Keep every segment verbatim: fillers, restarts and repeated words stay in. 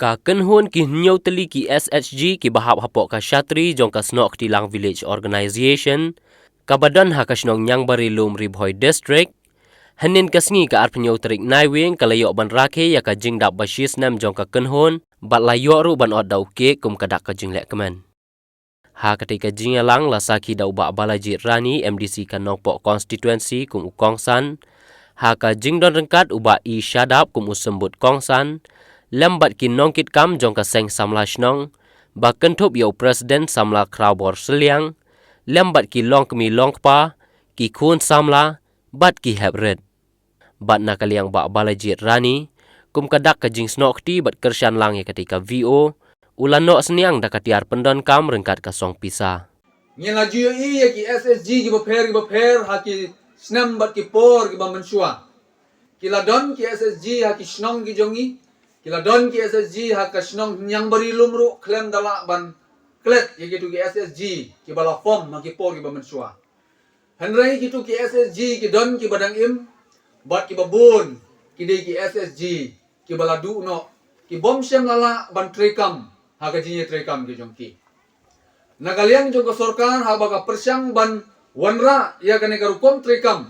Ka kynhun ki hynñiew tylli ki S H G kiba hap hapoh ka shatri jong ka Snoh Ktilang Village Organization, kaba don ha ka shnong Niangbari Lum, Ri Bhoi District, hynnin ka sngi ka arphew hynñiew tarik Naiwieng ka la ïoh ban rakhe ïa ka jingdap ba shi snem jong ka kynhun, bad la ïoh ruh ban ot da u cake kum ka dak ka jingleh kmen. Ha katei ka jingïalang la sakhi da u Bah Balajied Rani, M D C ka Nongpoh Constituency kum u kongsan, ha ka jingdon ryngkat u Bah E Shadap kum u symbud kongsan, lem bad ki nongkitkam jong ka seng samla shnong, ba kynthup ïa u President samla Khrawbor Sylliang, lem bad ki longkmie longkpa, ki khun samla, bad ki hep rit. Bad na ka liang Bah Balajied Rani, kum ka dak ka jingsnoh kti bad kyrshan lang ïa katei ka V O, u la noh synñiang da ka tiar pyndonkam ryngkat ka song pisa. Ngi la ju ïohi ïa ki S H G kiba pher kiba pher ha ki snem bad ki por kiba mynshuwa. Ki la don ki S H G ha ki shnong ki jong ngi, ki la don ki S H G ha ka shnong Niangbari Lum ruh khlem da lah ban klet ïa kitu ki S H G kiba la form ha ki por kiba mynshuwa. Hynrei kitu ki S H G ki don kiba dang im, bad kiba bun ki dei ki S H G kiba la duh noh, ki bym shym la lah ban treikam ha ka jingïatreikam ki jong ki. Na ka liang jong ka sorkar haba ka pyrshang ban wanrah ïa kane ka rukom treikam,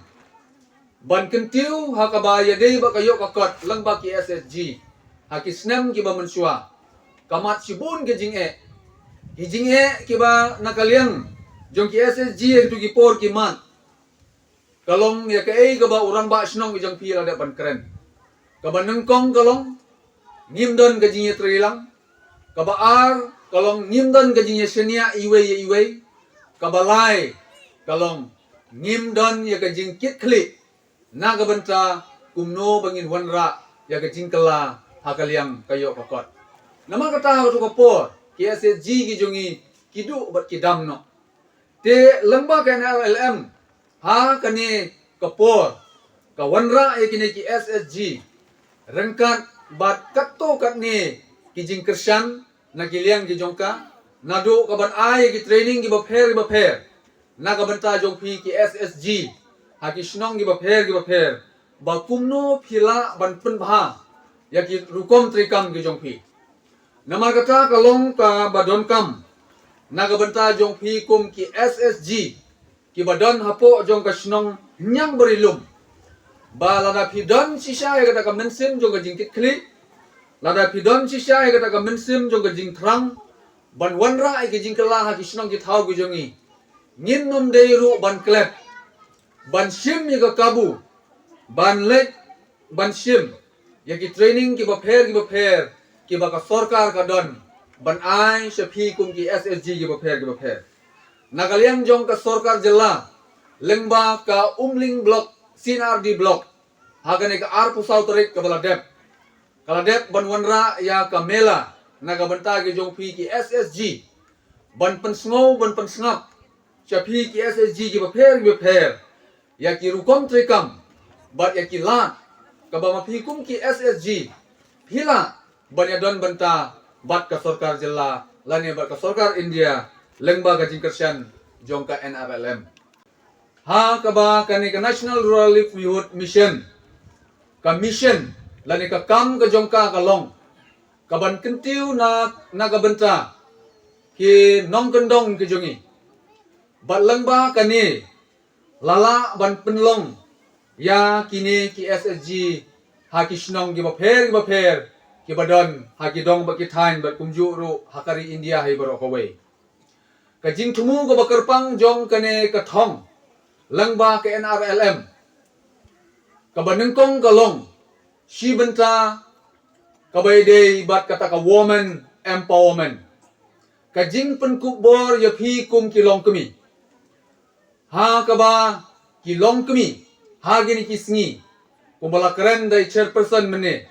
ban kyntiew ha kaba ïadei bad ka ïoh ka kot lyngba ki S H G ha ki snem kiba mynshuwa, ka mad shibun ki jingeh. Ki jingeh kiba na ka liang jong ki S H G ha kitu ki por ki mad, ka long ïa kaei kaba u rangbah shnong i jong phi la dep ban kren. Kaba nyngkong ka long ngim don ka jingïatreilang. Kaba ar ka long ngim don ka jingïashaniah iwei ïa iwei. Kaba lai ka long ngim don ïa ka jingkitkhlieh na ka bynta kumno ba ngin wanrah ïa ka jingkylla ha ka liang ka ïoh ka kot. Namar kata ha kato ka por ki S H G ki jong ngi ki duh bad ki dam noh. Te lyngba ka N R L M ha kane ka por ka wanrah ïa kine ki S H G ryngkat bad katto katne ki jingkyrshan na ki liang ki jong ka, naduh ka ban ai ïa ki training kiba pher kiba pher na ka bynta jong phi ki S H G ha ki shnong kiba pher kiba pher, ba kumno phi lah ban pynbha ïa ki rukom treikam ki jong phi. Namar kata ka long kaba donkam na ka bynta jong phi kum ki S H G kiba don hapoh jong ka shnong Niangbari Lum, ba lada phi don shisha ïa kata ka mynsiem jong ka jingkitkhlieh, lada phi don shisha ïa kata ka mynsiem jong ka jingthrang ban wanrah ïa ki jingkylla ha ki shnong ki thaw ki jong ngi, ngin nym dei ruh ban klet, ban shim ïa ka kabu, ban leit ban shim ïa ki training kiba pher kiba pher kiba ka sorkar ka don ban ai sha phi kum ki S H G kiba pher kiba pher. Na ka liang jong ka sorkar jylla, lyngba ka Umling Block, C and R D Block, ha kane ka arphew saw tarik kaba la dep, ka la dep ban wanrah ïa ka mela na ka bynta ki jong phi ki S H G, ban pynsngew ban pynsngap sha phi ki S H G kiba pher kiba pher ïa ki rukom treikam bad ïa ki lad kaba ma phi kum ki S H G phi lah ban ïadon bynta bad ka sorkar jylla lane bad ka sorkar India lyngba ka jingkyrshan jong ka N R L M. Ha kaba kane ka National Rural Livelihood Mission, ka mission lane ka kam ka jong ka ka long kaban kyntiew na, na ka bynta ki nongkyndong ki jong ngi. Bad lyngba kane la lah ban pynlong ïa kine ki S H G ha ki shnong kiba pher kiba pher kiba don ha ki dong bad ki thaiñ bad kumjuh ruh ha ka ri India hi baroh kawei. Ka jingthmu kaba kyrpang jong kane ka thong lyngba ka N R L M, kaba nyngkong ka long shi bynta kaba ïadei bad kata ka women empowerment. Ka jingpynkup bor ïa phi kum ki longkmie. Ha kaba ki longkmie ha kine ki sngi, kumba la kren da i chairperson mynne,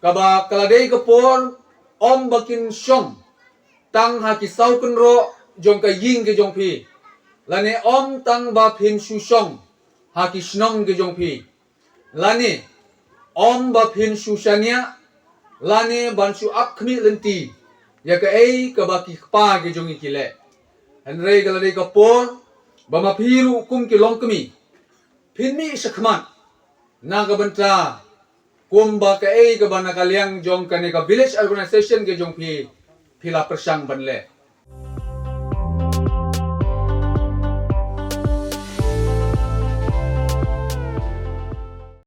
kaba ka la dei ka por ym ba kin shong tang ha ki saw kynroh jong ka ïing ki jong phi, lane ym tang ba phin shu shong ha ki shnong ki jong phi, lane ym ba phin shu shaniah lane ban shu ap khmih lynti ïa kaei kaba ki kpa ki jong ngi ki leh. Hynrei ka la dei ka por ba ma phi ruh kum ki longkmie phin mih shakhmat na ka bynta kumba kaei kaba na ka liang jong kane ka village organization ka jong phi, phi la pyrshang ban leh.